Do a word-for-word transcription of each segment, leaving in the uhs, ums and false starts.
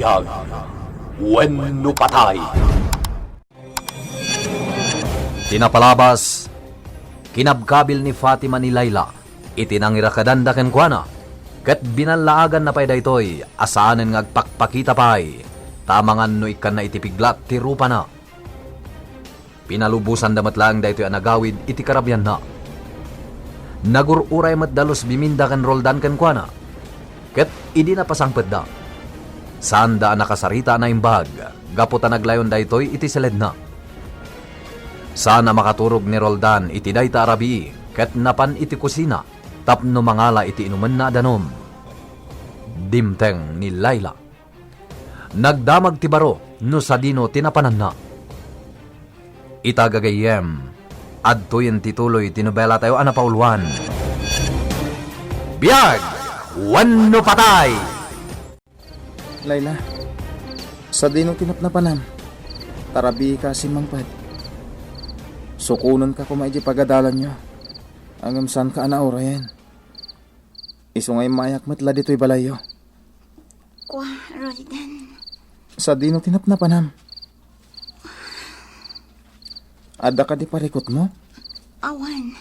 Biag wenno patay. Ti napalabas, kinabkabil ni Fatima ni Laila iti nangirakadanda kenkuana, ket binallaaganna pay daytoy a saanen nga agpakpakita pay, ta amangan no ikkanna iti piglat ti rupana. Pinalubosanda met laeng daytoy a nagawid iti karabianna. Nagur-uray met da Luz Biminda ken Roldan kenkuana, ket idi napasangpetda, saanda a nakasarita a naimbag gapu ta naglayon daytoy iti siledna. Saan a makaturog ni Roldan iti dayta a rabii ket napan iti kusina tapno mangala iti inumenna a danum. Dimteng ni Laila. Nagdamag ti baro no sadino ti napananna. Ita gagayyem, adtoyen ti tuloy ti nobelatayo a napauluan. Biag wenno patay! Laila, sadino ti napnapanam? Ta rabiika a simmangpet. Sukonenka koma idiay pagadalanyo. Ngem saanka a naurayen. Isu nga immayak met la ditoy balayyo. Kua, Roldan. Sadino ti napnapanam? Adda kadi parikutmo? Awan.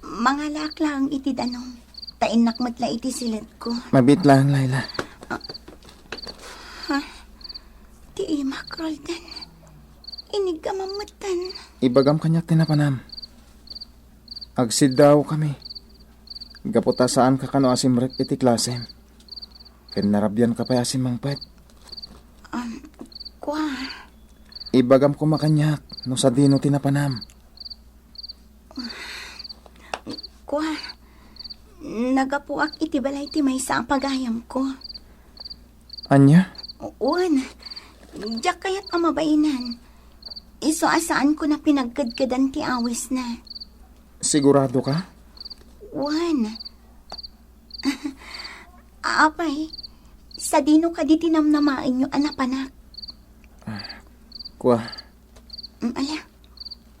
Mangalaak laeng iti danum. Ta innak met la iti siledko. Mabiit laeng, Laila. Ha? Ti imak, Roldan. Iniggamam metten. Ibagam kaniak ti napanam. Agsiddawkami. Gapu ta saanka kano a simrek iti klasem. Ken narabianka pay a simmangpet. Um, kua. Ibagam koma kaniak no sadino ti napanam. Kua, nagapuak iti balay ti maysa a pagayamko. Ania? Wen, diak kayat a mabainan. Isu a saanko a pinagkedkedan ti awisna. Sigurado ka? Wen. Apay, sadino kadi ti namnamaenyo a napanak? Kua. Mm, ala,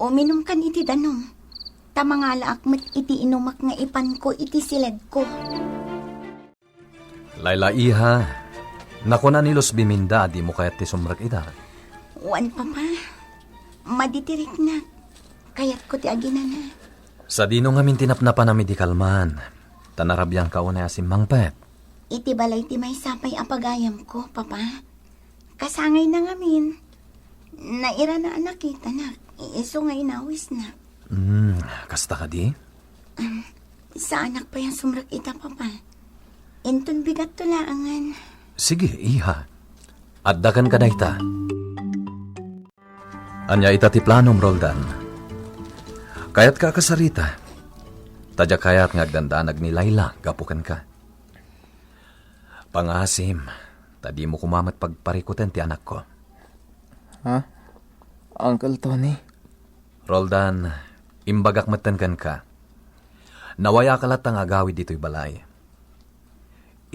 uminumkan iti danum. Ta mangalaak met iti inumak nga ipanko iti siledko. Laila, iha, nakuna ni Luz Biminda a dimo kayat ti sumrek ida. Wen, Papa. Madi ti riknak. Kayatko ti aginana. Sadino ngamin ti napnapanam idi kalman? Ta narabianka unay a simmangpet. Iti balay ti maysa pay a pagayamko, Papa. Kasangayna ngamin. Nairana a nakitanak. Isu nga inawisnak. Hmm, kasta kadi? Um, saanak pay a sumrek ita, Papa. Inton bigatto laengen. Sige, iha. Adda kenka dayta. Ania ita ti planom, Roldan? Kayatka a kasarita? Ta diak kayat nga agdandanag ni Laila gapu kenka. Pangasim, ta dimo koma met pagparikuten ti anakko. Ha? Uncle Tony? Roldan, imbagak metten kenka. Nawayaaka latta nga agawid ditoy balay.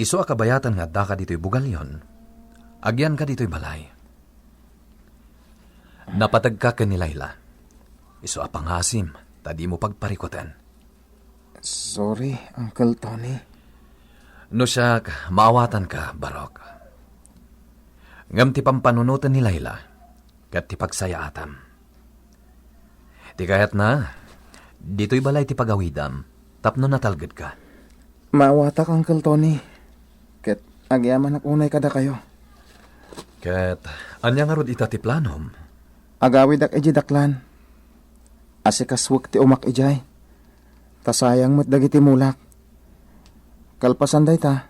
Isu a kabayatan nga addaka ditoy bugalyon, agiyanka ditoy balay. Napategka ken ni Laila. Isu a pangasim, ta dimo pagparikuten. Sorry, Uncle Tony. No siak, maawatanka, Barok. Ngem ti pampanunoten ni Laila, ket ti pagsayaatam. Ti kayatna, ditoy balay ti pagawidam, tapno natalgedka. Maawatak, Uncle Tony. Ket agyamanak unay kadakayo. Ket ania ngarud ita ti planom? Agawidak idiay daklan. Asikasuek ti umak idiay. Ta sayang met dagiti mulak. Kalpasan dayta,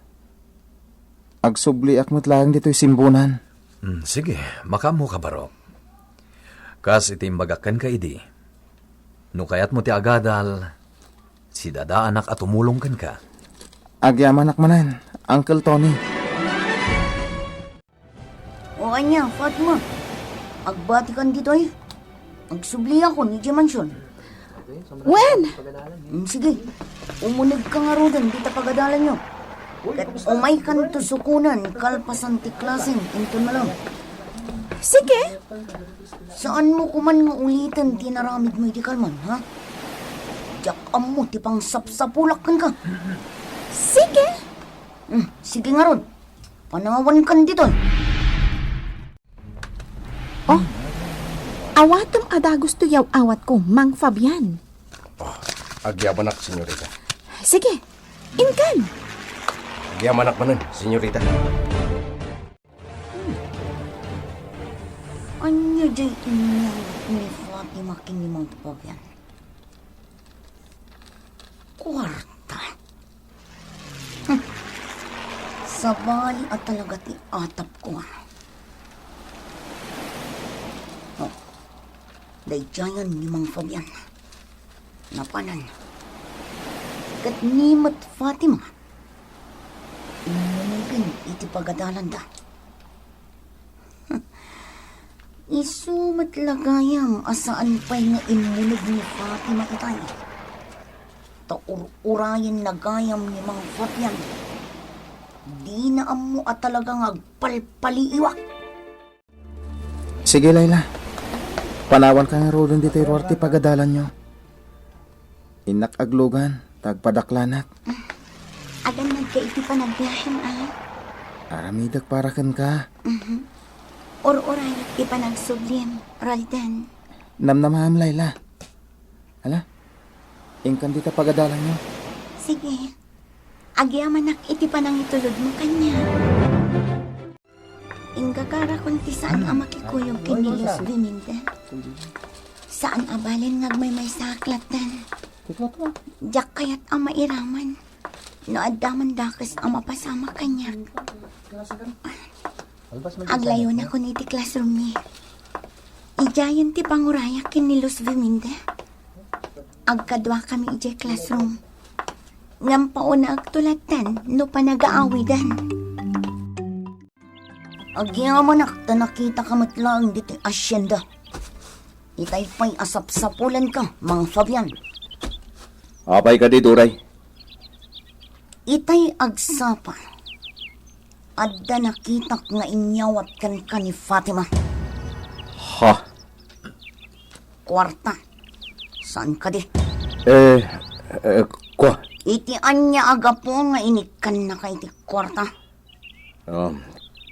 agsubliak met laeng ditoy simbunan. Hmm, sige, makaammoka, Barok. Kas iti imbagak kenka idi, no kayatmo ti agadal, sidadaanak a tumulong kenka. Agyamanak manen, Uncle Tony. O ania, Fatma? Agbatikan ditoy? Agsubliakon idiay mansion. Wen! Mm, sige. Umunegka ngaruden dita pagadalanyo. Ket umaykanto sukonen kalpasan ti klasem inton malem. Sige. Saanmo koman nga uliten ti inaramidmo idi kalman, ha? Diak ammo ti pangsapsapulak kenka. Sige. Mm, sige ngarud. Panawankan ditoy. Oh, awatem a dagus ti yaw-awatko, Mang Fabian. Oh, agyamanak, senyorita. Sige, inkan. Agyamanak manen, senyorita. Ania diay inyawat ni Fatima ken ni Mang Fabian? Kuarta. Hmm. Sabali a talaga ti atapko, ah. Oh, daydiayen ni Mang Fabian. Napanan. Ket ni met Fatima, immunogen iti pagadalanda. Isu met la gayam a saan pay nga immunog ni Fatima itay. Ta ur-urayenna gayam ni Mang Fabian. Dina ammo a talaga nga agpalpaliiwak. Sige, Laila. Panawanka ngaruden ditoy ruar ti pagadalanyo. Innak aglugan, ta agpadaklanak. Agannadka iti panagbiahem, a? Aramidek para kenka. Mhm. Ur-urayak ti panagsublim, Roldan. Namnamaem, Laila. Ala, inkan dita pagadalanyo. Sige. Agyamanak iti panangitulodmo kaniak. Inggagarakon ti saan a makikuyog ken ni Luz Viminda. Saan a balen nga agmaymaysaak lattan. Diak kayat a mairaman no adda man dakes a mapasamak kaniak. Aglayonakon iti classroom-mi. Idiayen ti pangurayak ken ni Luz Viminda. Agkaduakami idiay classroom. Ngem pauna agtuladtan no panagaawidan. Agyamanak ta nakitaka met laeng ditoy asienda. Itay pay a sapsapulenka, Mang Fabian. Apay kadi, Duray? Itay agsapa, adda nakitak nga inyawat kenka ni Fatima. Ha? Kuarta. Saan kadi? Eh, eh, kua. Iti ania a gapu nga inikkannaka iti kuarta? Um,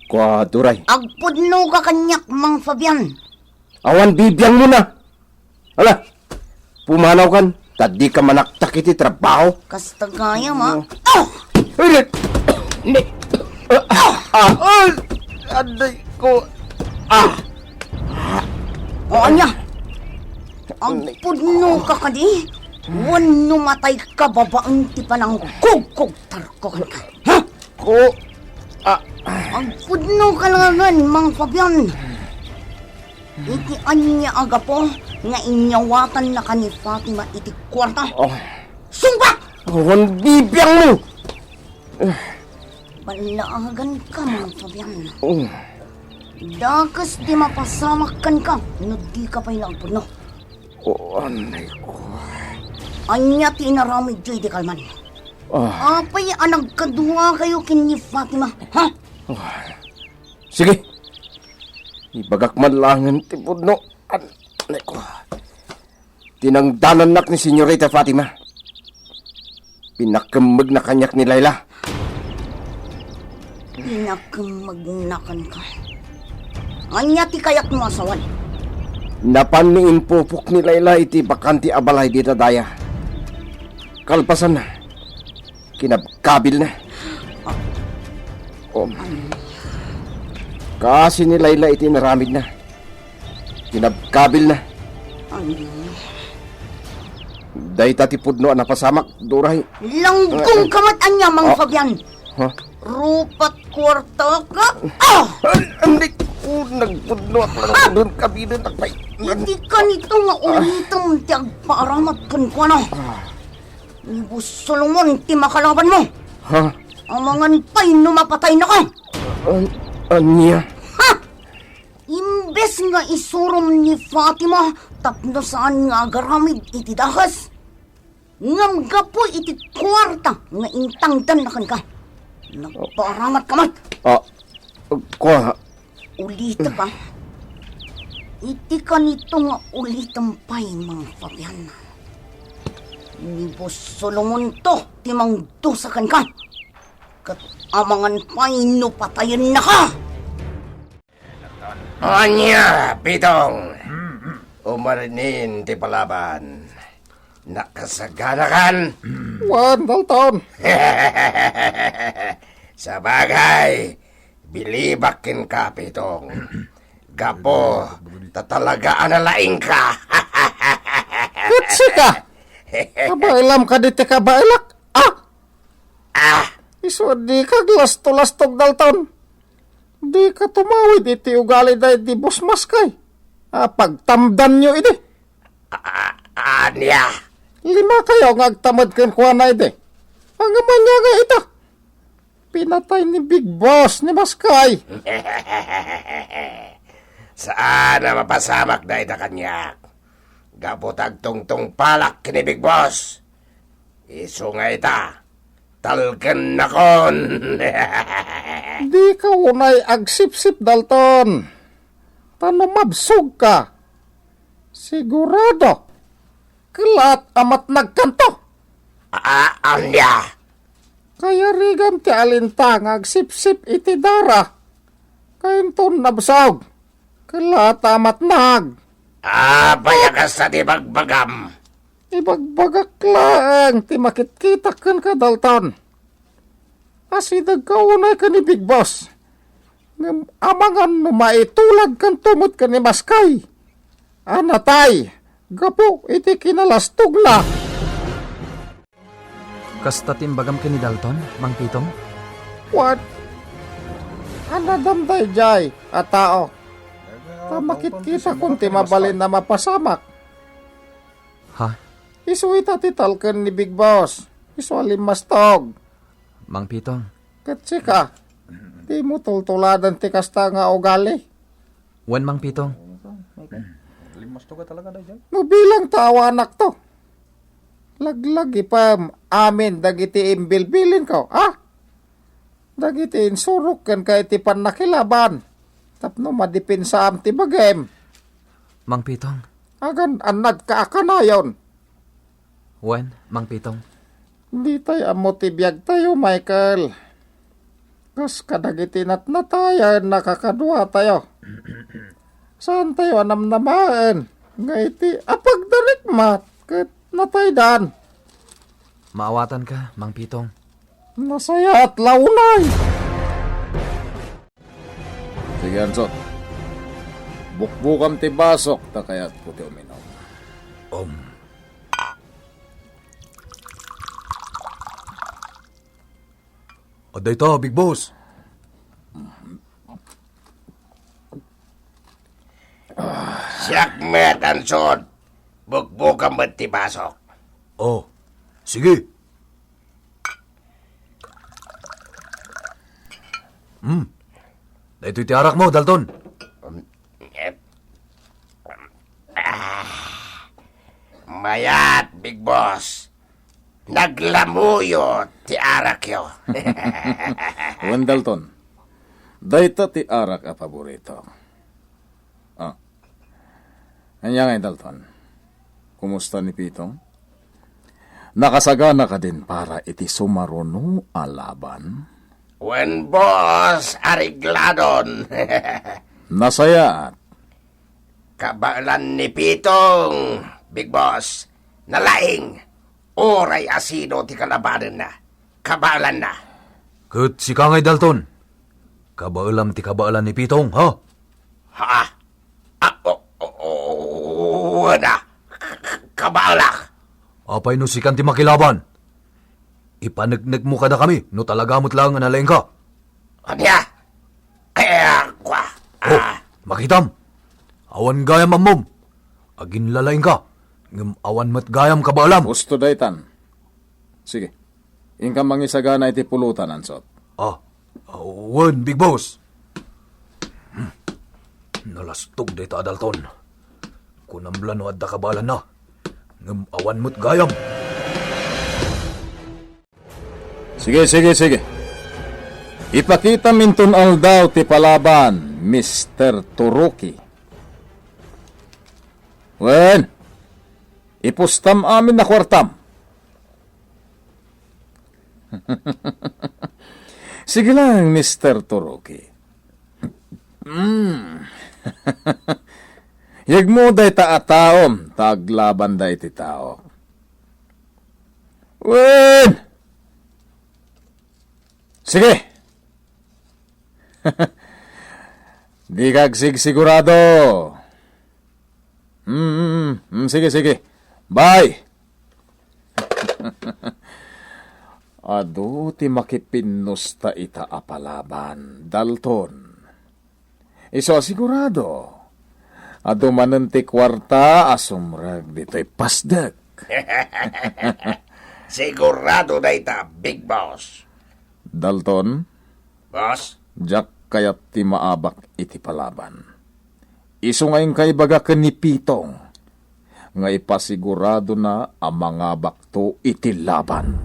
kua, Duray. Agpudnoka kaniak, Mang Fabian. Awan bibiangmona. Ala, pumanawkan, ta dika manaktak iti trabaho. Kasta gayam, a? Oh! Ah! Ah! Ah! Aray ko. Ah! O, ania? Agpudnoka kadi? Wenno matayka babaen ti panangkugkugtarko kenka? Ha? Ko, ah. Agpudnoka laengen, Mang Fabian. Iti ania a gapu nga inyawatannaka ni Fatima iti kuarta? Oh. Sungbat! Awan bibiangmo! Ballaaganka, Mang Fabian. Oh. Dakes ti mapasamak kenka no dika pay la agpudno. Oh, anay ko. Ania ti inaramidyo idi kalman? Ah. Apay a nagkaduakayo ken ni Fatima, ha? Ah. Sige. Ibagak man laengen ti pudno. An-, anay ko. Tinangdanannak ni Senyorita Fatima. Pinakemmegna kaniak ni Laila. Pinakemmegna kenka. Ania ti kayatmo a sawen? Napan ni impupok ni Laila iti bakante a balay dita daya. Kalpasanna, kinabkabilna. Um, kaasi ni Laila iti inaramidna. Kinabkabilna. Ay. Dayta ti pudno a napasamak, Duray. Langgongka met ania, Mang Fabian? Ha? Rupat kuartaka? Ah! Ay, andi ko, nagpudno ak lang. Doon kabiden, takpay. Iti kanito nga ulitem ti agpaaramat kenkuana. Ah. Ni Boss Solomon ti makalabanmo. Ha? Amangan pay no mapataynaka. An-, ania? Ha? Imbes nga isurom ni Fatima tapno saan nga agaramid iti dakes, ngem gapu iti kuarta nga intangdanna kenka, nagpaaramat ka met. Ah, kua. Ulitek, a. Iti kanito nga ulitem pay, Mang Fabian. Ni Boss Solomon to ti mangdusa kenka. Ket amangan pay no patayennaka. Ania, Pitong? Umarinin ti palaban. Nakasaganakan? Wen, Dalton. Sabagay, bilibak kenka, Pitong. Gapu, ta talaga a nalaingka. Ket sika? Kabaelam kadi ti kabaelak? Ah! Ah! Isu a dika aglasto-lastog, Dalton. Dika tumawid iti ugali daydi Boss Maskay a pagtamdanyo idi. A-, a-, ania? Lima kayo nga agtamed kenkuana idi. Ngem ania nga ita? Pinatay ni Big Boss ni Maskay. Saan a mapasamak dayta kaniak. Gapu ta agtungtungpalak ken ni Big Boss. Isu nga ita, talkennakon. Dika unay agsipsip, Dalton. Ta no mabsogka, sigurado, kellaat a matnagkanto. A-, ania? Kayarigan ti alinta nga agsipsip iti dara. Kainton nabsog. Kellaat a matnag. Apay a kasta ti bagbagam? Ibagbagak laeng ti makitkitak kenka, Dalton. Asidegka unay ken ni Big Boss. Ngem amangan no maitulagkanto met ken ni Maskay a natay gapu iti kinalastogna. Kasta ti imbagam ken ni Dalton, Mang Pitong? What? Anadam daydiay a tao. Ta makitkitakon ti mabalin a mapasamak. Ha? Isu ita ti talken ni Big Boss. Isu a limmastog. Mang Pitong. Ket sika, dimo tultuladan ti kasta nga ugali. Wen, Mang Pitong. Limmastog a talaga daydiay. No bilang ta awanak to. Laglagipem amin dagiti imbilbilinko, ha? Dagiti insurok kenka iti pannakilaban tapno madipensaam ti bagim. Mang Pitong. Agan-annadka a kanayon. Wen, Mang Pitong. Ditay ammo ti biagtayo, Michael. Kas kadagiti natnatayen a kakaduatayo. Saantayo a namnamaen nga iti apagdarikmat ket nataydan. Maawatanka, Mang Pitong. Nasayaat la unay. Sige, Ansot. Bukbukam ti basok ta kayatko ti uminom. Um. Adda ita, Big Boss. Siak met, Ansot. Bukbukam met ti basok. Oh, sige. Hmm. Daytoy ti arakmo, Dalton. Um, eh, ah, mayat, Big Boss. Naglamuyo ti arakyo. Wen, Dalton. Dayta ti arak a paborito. Ah. Ania ngay, Dalton? Kumusta ni Pitong? Nakasagana kadin para iti sumaruno a laban? Wen, boss, arigladon. Nasayaat. Kabaelan ni Pitong, Big Boss. Nalaing. Uray asino ti kalabanenna, kabaelanna. Ket sika ngay, Dalton, kabaelam ti kabaelan ni Pitong, ha? Ha? Ah, o, o, o, wen a. K-, k-, kabaelak. Apay no sikan ti makilaban? Ipaneknekmo kadakami no talaga met laeng a nalaingka. Ania? Ay, akwa. Oh, ah. Makitam. Awan gayam ammom. Aginlalaingka, ngem awan met gayam kabaelam. Husto daytan. Sige. Inka mangisagana iti pulutan, Ansot. Ah, ah, wen, Big Boss. Hmm. Nalastog dayta a Dalton. Kunam la no adda kabaelanna, ngem awan met gayam. Sige, sige, sige. Ipakitam inton aldaw ti palaban, Mister Turuki. Wen, ipustam amin a kuartam. Sige lang, Mister Turuki. Mm. Yegmo dayta a taom ta aglabanda iti tao. Wen! Sige! Dika agsigsigurado. Mm, mm, mm. Mm, sige, sige. Bye! Adu ti makipinnusta ita a palaban, Dalton. Isu a sigurado, adu manen ti kuarta a sumrek ditoy pasdek. Sigurado dayta, Big Boss. Dalton? Boss? Diak kayat ti maabak iti palaban. Isu nga inka ibaga ken ni Pitong nga ipasiguradona a mangabakto iti laban.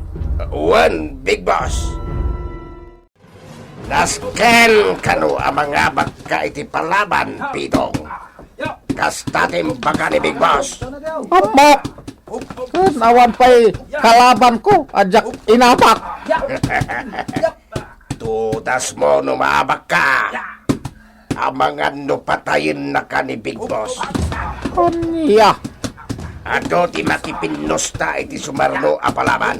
Wen, Big Boss. Nasken kano a mangabakka iti palaban, Pitong. Kasta ti imbaga ni Big Boss. Ammok! Ken awan pay kalabanko a diak inabak. Tudasmo no maabakka. Amangan no patayennaka ni Big Boss. Ania? Adu ti makipinnusta iti sumaruno a palaban.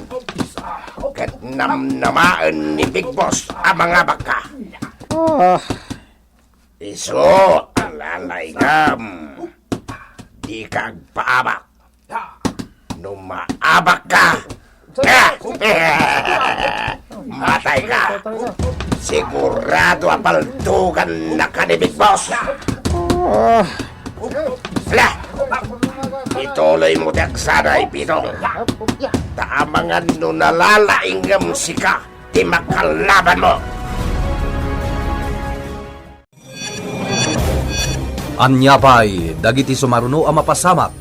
Ket namnamaen ni Big Boss a mangabakka. Ah. Isu a lalaingem. Dika agpaabak. No maabakka, ah! Matayka. Sigurado a paltogannaka ni Big Boss. Ah. Hala! Ituloymo ti agsanay, Pitong. Ta amangan no nalalaingem sika ti makalabanmo. Ania pay dagiti sumaruno a mapasamak?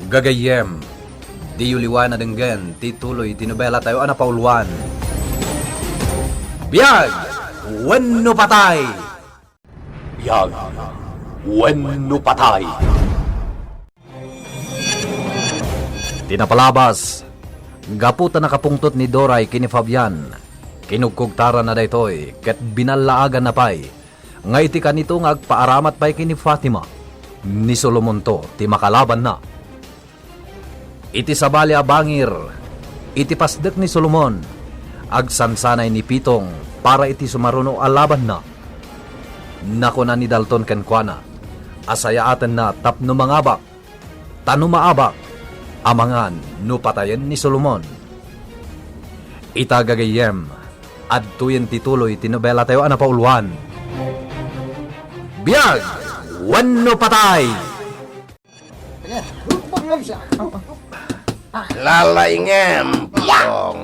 Gagayyem, diyo liwan a denggen ti tuloy ti nobelatayo a napauluan, Biag wenno Patay! Biag wenno Patay! Ti napalabas, gapu ta nakapungtot ni Doray ken ni Fabian, kinugkugtaranna daytoy ket binallaaganna pay nga iti kanito nga agpaaramat pay ken ni Fatima, ni Solomonto ti makalabanna. Iti sabali a bangir, iti pasdek ni Solomon, agsansanay ni Pitong para iti sumaruno a labanna. Nakuna ni Dalton kenkuana a sayaatenna tapno mangabak, ta no maabak, amangan no patayen ni Solomon. Ita gagayyem, adtoyen ti tuloy ti nobelatayo a napauluan, Biag wenno Patay! Lalaingem, Pitong.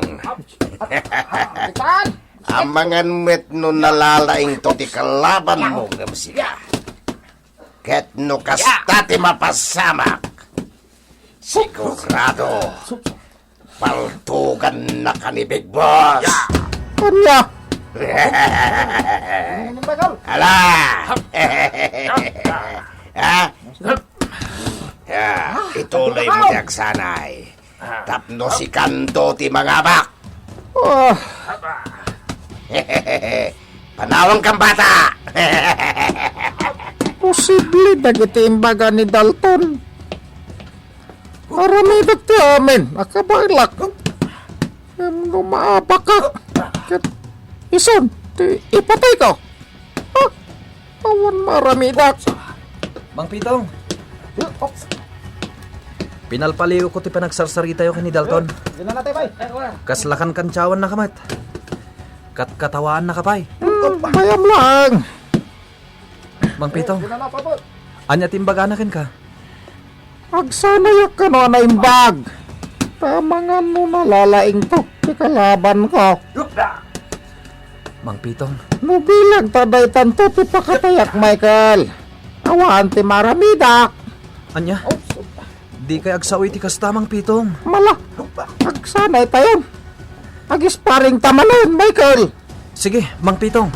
Amangan met no nalalaingto ti kalabanmo ngem sika. Ket no kasta ti mapasamak, sigurado, paltogannaka ni Big Boss. Ania? Ala! Ha? Ah, ituloymo ti agsanay. Tapno sikanto ti mangabak. Ah. Panawangkan, bata! Posible dagiti imbaga ni Dalton. Aramidek ti amin a kabaelak. Ngem no maabakak, ket isun ti ipatayko. Ah, awan maaramidak. Mang Pitong. Pinalpaliwko ti panagsarsaritayo ken ni Dalton. Kasla kankantiawannaka met. Katkatawaannaka pay. Hmm, bayam lang. Mang Pitong, ania ti imbagana kenka? Agsanayak kano a naimbag. Ta amangan no nalalaingto ti kalabanko. Mang Pitong. No bilang ta daytanto ti pakatayak, Michael. Awan ti maaramidak. Ania? Dikay agsao iti kasta, Mang Pitong. Mala, agsanay tayon. Agisparing ta manen, Michael. Sige, Mang Pitong.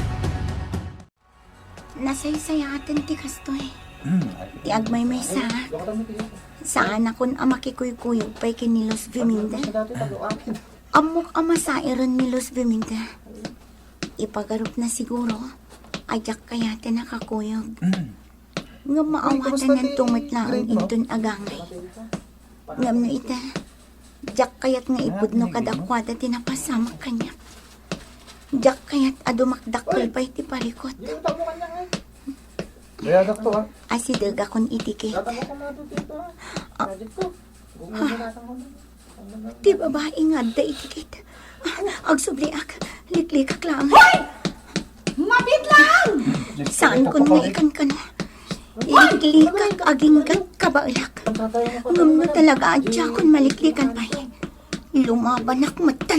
Nasaysayaaten ti kastoy. Hmm. Ti agmaymaysaak, saanakon a makikuykuyog pay ken ni Luz Viminda. Ammok a masairen ni Luz Viminda. Ipagarupna siguro a diak kayat a nakakuyog. Mm. Ngem maawatananto met laeng inton agangay. Ngem no ita, diak kayat nga ipudno kadakuada ti napasamak kaniak. Diak kayat a dumakdakkel pay ti parikut. Kaya dakto, ah. Asidegakon iti gate. Dadakto ko nga dito, ah. Ah. Project ko. Ti babai nga adda iti gate. Ah, agsubliak. Liklikak laeng. Hoy! Mabit laeng! Saankon nga ikankana. Liklikak agingga kabaelak. Ngem no talaga a diakon maliklikan pay, lumabanak metten.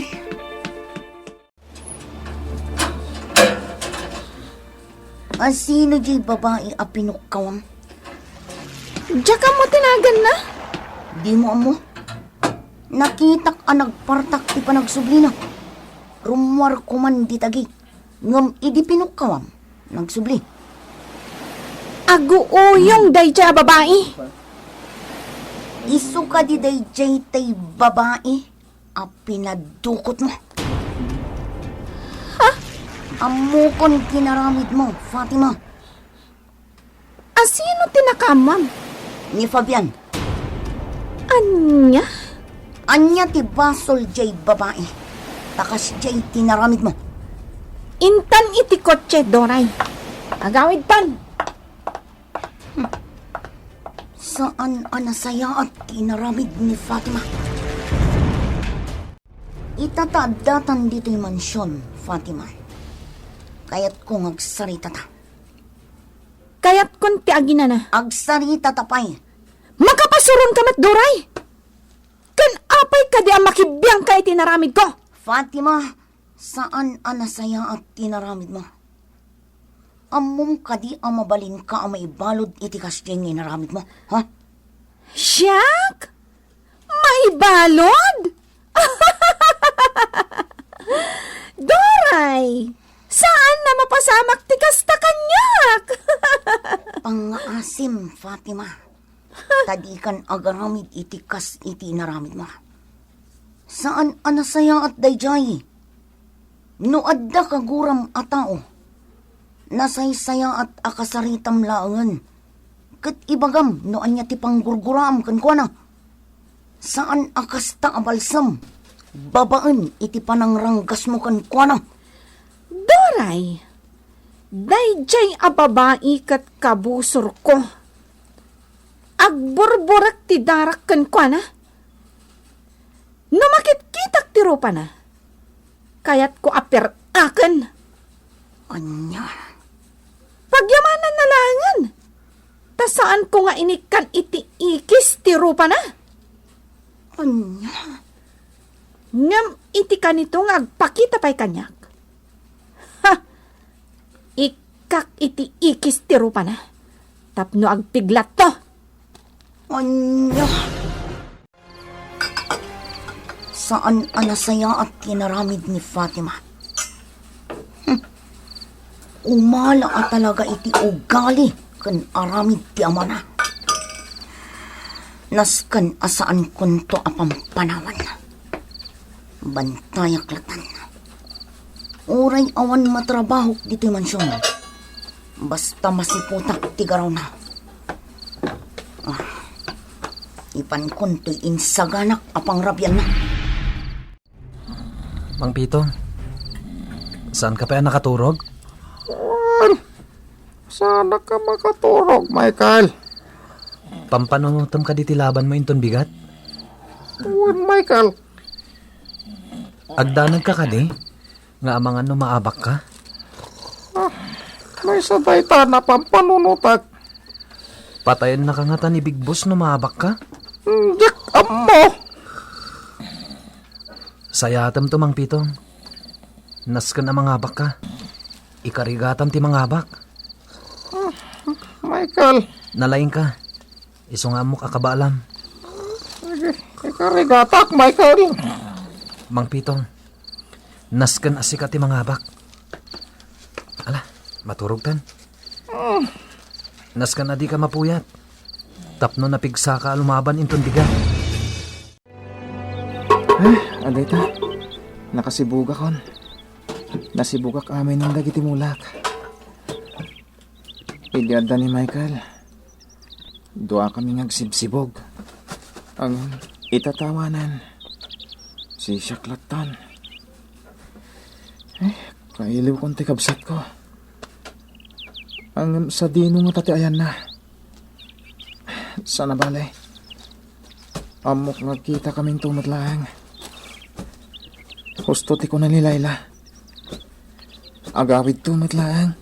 A sino diay babai a pinukkawam? Diak ammo ti naganna. Dimo ammo? Nakitak a nagpartak ti panagsublina. Rummuarko man dita gate, ngem idi pinukkawam, nagsubli. Aguuyong daydiay a babai. Isu kadi daydiay tay babai a pinadukotmo? Ha? Ammokon ti inaramidmo, Fatima. A sino ti nakaammom? Ni Fabian. Ania? Ania ti basol diay babai? Ta kasdiay ti inaramidmo. Intan iti kotse, Doray. Agawidtan. Saan a nasayaat ti inaramid ni Fatima. Ita ta addatan ditoy mansion, Fatima. Kayatko nga agsaritata. Kayatkon ti aginana. Agsaritata pay. Makapasuronka met, Doray! Ken apay kadi a makibiangka iti inaramidko? Fatima, saan a nasayaat ti inaramidmo. Ammom kadi a mabalinka a maibalud iti kasdiay nga inaramidmo, ha? Siak? Maibalud? Doray, saan a mapasamak ti kasta kaniak? Pangngaasim, Fatima. Ta dikan agaramid iti kas iti inaramidmo. Saan a nasayaat daydiay. No adda kaguram a tao, nasaysayaat a kasaritam laengen, ket ibagam no ania ti panggurguraam kenkuana. Saan a kasta a balsam babaen iti panangranggasmo kenkuana. Doray, daydiay a babai ket kabusorko. Agburburek ti darak kenkuana. No makitkitak ti rupana, kayatko a pir-aken. Ania? Pagyamananna laengen, ta saanko nga inikkan iti ikis ti rupana. Ania? Ngem iti kanito nga agpakita pay kaniak. Ha! Ikkak iti ikis ti rupana tapno agpiglatto. Ania? Saan a nasayaat ti inaramid ni Fatima. Hmm. Umala a talaga iti ugali ken aramid ti amana. Nasken a saankonto a pampanawan. Bantayak latan. Uray awan matrabahok ditoy mansion, basta masiputak ti garawna. Ah, ipankontoy insaganak a pangrabianna. Mang Pito, saanka pay a nakaturog? Wen, saanka makaturog, Michael. Pampanunotem kadi ti labanmo inton bigat? Wen, Michael. Agdanagka kadi nga amangan no maabakka? Ah, maysa dayta a pampanunotek. Patayennaka ngata ni Big Boss no maabakka? Mm, diak ammo. Sayatem to, Mang Pito. Nasken a mangabakka. Ikarigatam ti mangabak. Ah, Michael. Nalaingka. Isu nga ammok a kabaalam. Sige, ikarigatak, Michael. Mang Pito, nasken a sika ti mangabak. Ala, maturogtan. Mm. Nasken a dika mapuyat. Tapno napigsaka a lumaban inton bigat. Eh, adayta. Nakasibugakon. Nasibugak amin dagiti mulak. Idi adda ni Michael, duakami nga agsibsibog. Ngem ita tawanan, sisiak lattan. Ay, kailiwkon ti kabsatko. Ngem sadino ngata ti ayanna? Sana bale. Ammok nga agkitakaminto met laeng. Husto ti kuna ni Laila. Agawidto met laeng.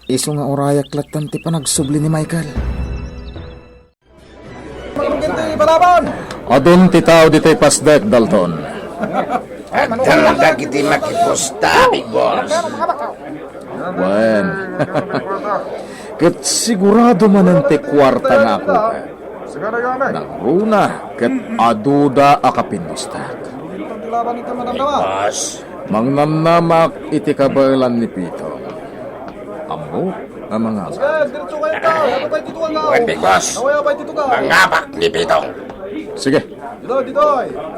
Isu nga urayak lattan ti panagsubli ni Michael. Adun ti tao ditoy pasdek, Dalton. Adda dagiti makipusta, Big Boss. Wen. Ket sigurado manen ti kuarta nga apuka. Nagruna ket aduda a kapinnustak. Big Boss. Mangnannamak iti kabaelan ni Pitong. Ammok a mangabak. Wen, Big Boss. Mangabak ni Pitong. Sige.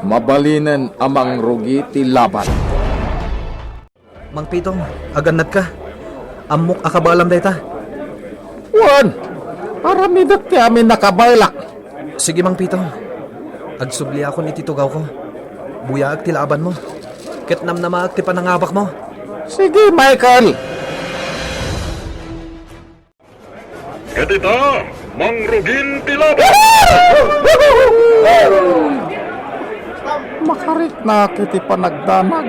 Mabalinen a mangrugi ti laban. Mang Pitong, agannatka. Ammok a kabaelam dayta. Wen, aramidek ti amin a kabaelak. Sige, Mang Pitong. Agsubliakon iti tugawko. Buyaek ti laabanmo. Ket namnamaek ti panangabakmo. Sige, Michael. Ket ita, mangrugin ti laban. Makariknak iti panagdanag.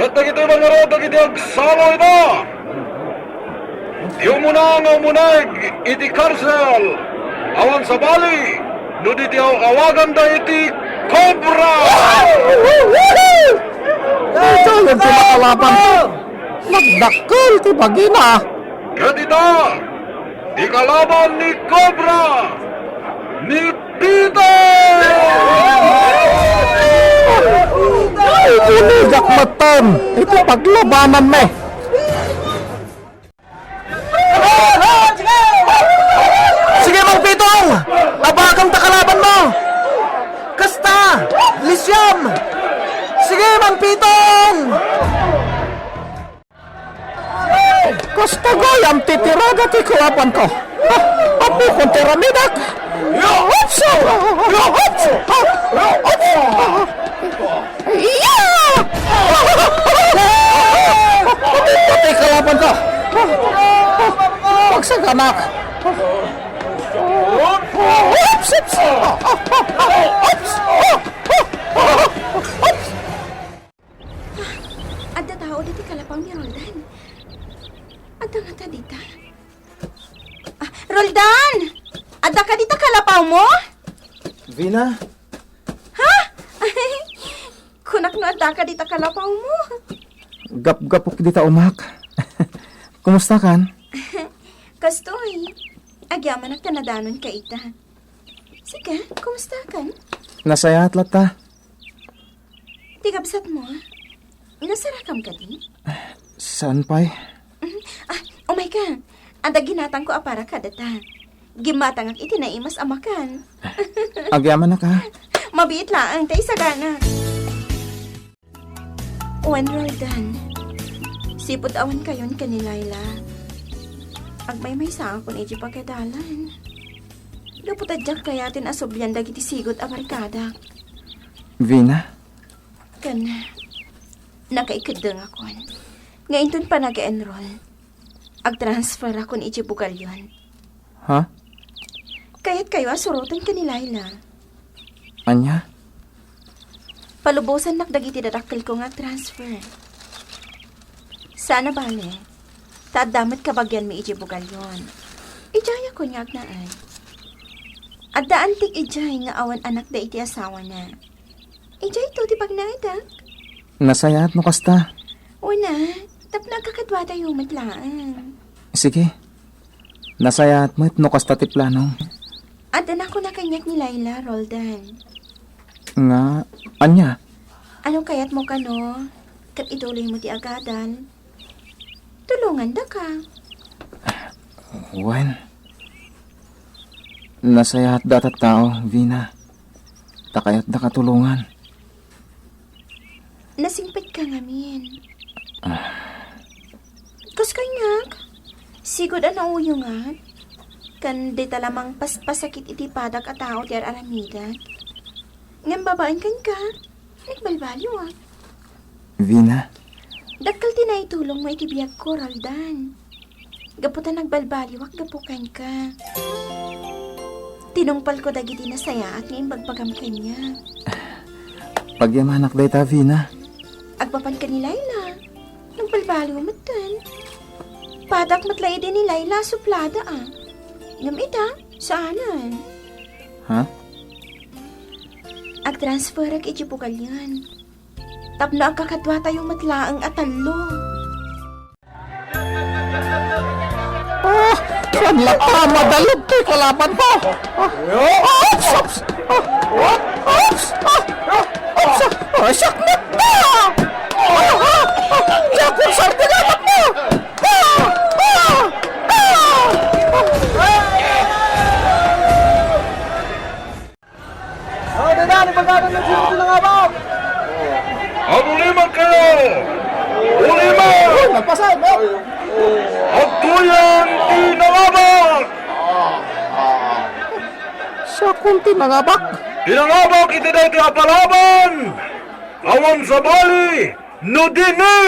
Ket dagitoy ngarud dagiti agsalo ita. Ti umuna nga umuneg iti karsel, awan sabali, no di ti aw-awaganda iti Cobra! Ito yung pinakalaban. Nagdakkel ti bagina. Ket ita, ti kalaban ni Cobra, ni Peter! Ay, buligak metten iti paglabananmi. Sige, Mang Pitong! Abakam ta kalabanmo! Kasta! Lisiam! Sige, Mang Pitong! Kasta gayam ti tirada ti kalabanko. Ha? Ammokon ti aramidak. Ups! Ups! Ups! Iya! Patay kalabanko. Pagsaganak. Ups! Ups! Ups! Adda tao ditoy kalapaw ni Roldan. Adda ngata dita? Ah, Roldan! Adda ka dita kalapawmo? Vina? Ha? Kunak no adda ka dita kalapawmo. Gapgapok dita umak. Kumusta kan? Kastoy. Agyamanak ta nadanon ka ita. Sika, kumusta kan? Nasayaat latta. Ti kabsatmo, nasarakam kadi? Saan pay? Mhm. Ah, umay ka. Adda ginatangko a para kadata. Gimmatangak iti naimas a makan. Agyamanak, ha? Mabiit laeng, ta isagana. Wen, Roldan, sipud awan kayon ken ni Laila, agmaymaysaakon idiay pagadalan. Gapu ta diak kayaten a sublian dagiti sigud a barkadak. Vina? Ken, nakaikeddengakon nga inton panag-enroll, agtransferakon idiay bugalyon. Ha? Kayatkayo a suroten ken ni Laila. Ania? Palubosannak dagiti dadakkelko nga agtransfer. Sana bale, ta adda met kabagianmi idiay bugalyon. Idiayakon nga agnaed. Adda antik idiay nga awan anak daydi asawana. Idiayto ti pagnaedak. Nasayaat no kasta. Una, tapno agkakaduatayo met laeng. Sige. Nasayaat met no kasta ti planong. Adda nakunam kaniak ni Laila, Roldan. Nga, ania? Ano kayatmo kano? Ket ituloymo ti agadal. Tulongandaka. Wen, nasayaat dayta tao, Vina. Ta kayatdaka tulongan. Nasingpet Kangamin. Ah. Kas kaniak, sigud a nauyongan. Ken dita la mangpaspasakit iti padak a tao ti ar-aramidak. Ngem babaen kenka, nagbalbaliwak. Vina? Dakkel ti naitulongmo iti biagko, Roldan. Gapu ta nagbalbaliwak gapu kenka. Tinungpalko dagiti nasayaat nga imbagbagam kaniak. Pagyamanak dayta, Vina. Agpapan ken ni Laila. Nagbalbaliw metten. Padak met la idi ni Laila a suplada, a. Ngem ita, saanen. Ha? Agtransferek iti bugalyan. Tapno agkakaduatayo met laeng a tallo. Ah, saan latta madalog toy kalaban ko? Ah, oops, oops, ah, oops, ah, ah, oops, ah, siak met ta! Ah, ah, ah, diak kursar ti dapat mo! Ah, ah, ah, ah. Oh, dada, ano ba gagawin ng sino ng abang? Agulimak kayo! Ulimak! Uy, nagpasay, Bok! Agtuyan ti nangabak! Siak ti nangabak? Ti nangabak iti daytoy a palaban! Awan sabali no dini!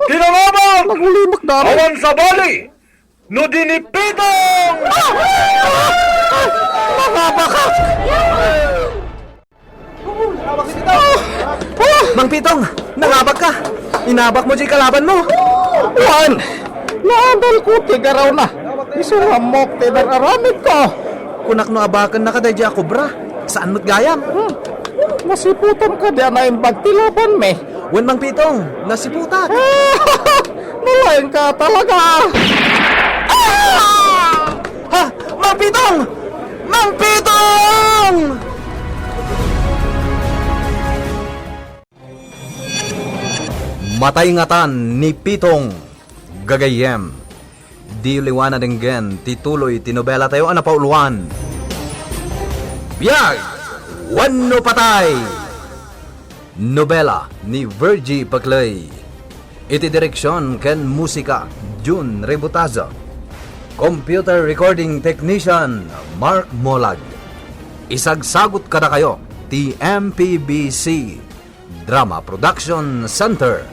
Ti nangabak! Nagulimak dami. Awan sabali! No di ni Pitong! Nangabak ka! Mang Pitong, nangabak ka! Inabak mo diay kalaban mo! Wen! Naadal ko ti garaw na. Isu nga ammok ti dar-aramid ko. Kunak no abaken na ka daydiay a kobra. Saan met gayam? Hmm. Nasiputan ka di a naimbag ti laban mi. Wen, Mang Pitong, nasiputak. Nalaing ka talaga. Ah! Ha? Mang Pitong! Mang Pitong! Matay ngatan ni Pitong, gagayyem. Diyo liwan a denggen ti tuloy ti nobelatayo a napauluan, Biag wenno Patay! Nobela ni Virgie Paclay. Iti direksion ken musika, Jun Rebutazo. Computer recording technician, Mark Molag. Isagsagut kadakayo ti M P B C Drama Production Center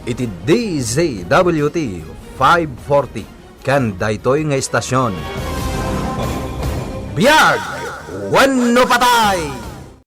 iti D Z W T five forty ken daytoy nga istasion. Biag wenno patay!